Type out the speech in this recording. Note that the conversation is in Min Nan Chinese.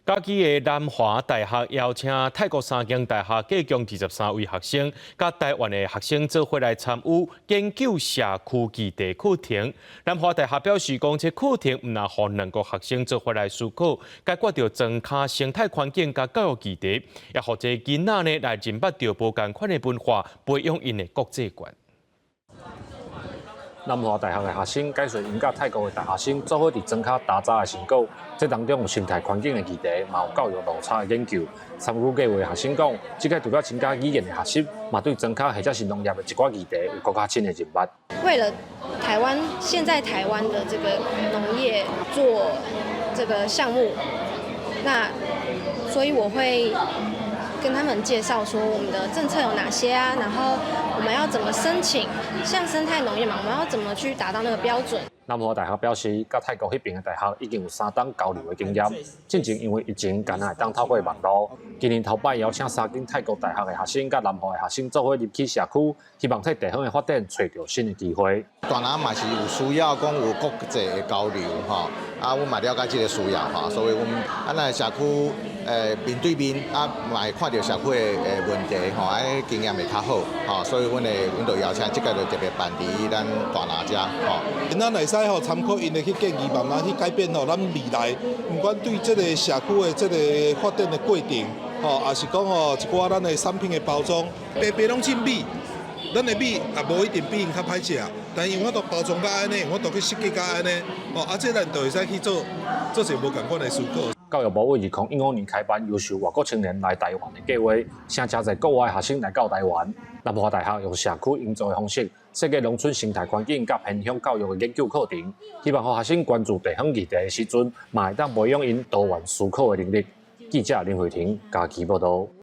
嘉義的南華大學邀請泰國三間大學計共23位學生，佮台灣的學生做伙來參與研究社區議題課程。南華大學表示講，這課程毋但予兩國學生做伙來思考，解決著莊跤生態環境佮教育議題，也予這囡仔呢來認捌著無仝款的文化，培養𪜶的國際觀。南華大學的學生解說𪜶佮泰國的大學生做伙佇莊跤踏查的成果，這當中有生態環境的議題，嘛有教育落差的研究。參與計劃的學生講，這個除了增加語言的學習，嘛對莊跤或者是農業的一寡議題有閣較深的認捌。為了台灣現在台灣的這個農業做這個項目，那所以我會跟他們介紹說我們的政策有哪些啊，然後我們要怎麼申請，像生態農業嘛，我們要怎麼去達到那個標準？南華大學表示，佮泰國彼爿的大學已經有3冬交流的經驗，進前因為疫情，干焦會當透過網路。今年頭擺邀請三間泰國大學的學生佮南華的學生做伙入去社區，希望替地方的發展揣著新的機會。大南嘛是有需要講有國際的交流吼，啊，阮嘛了解這個需要吼，所以阮啊，咱社區面對面啊，嘛會看著社區的問題吼，啊，經驗會較好吼，所以阮就邀請這個就特別辦佇咱大林遮吼。咱會使吼參考𪜶的去建議，慢慢去改變吼，咱未來毋管對這個社區的這個發展的過程，吼，抑是講吼一寡咱的產品的包裝，白白攏進米，咱的米也無一定比𪜶較歹食，但有法度包裝甲按呢，有法度去設計甲按呢，吼，啊，這咱就會使去做做一個無仝款的思考。教育部為2015年開辦優秀外國青年來台灣的計劃，請誠濟國外學生來到台灣。南華大學用社區營造的方式，設計農村生態環境佮偏鄉教育的研究課程，希望予學生關注地方議題的時陣，嘛會當培養𪜶多元思考的能力。記者林慧婷嘉義報導。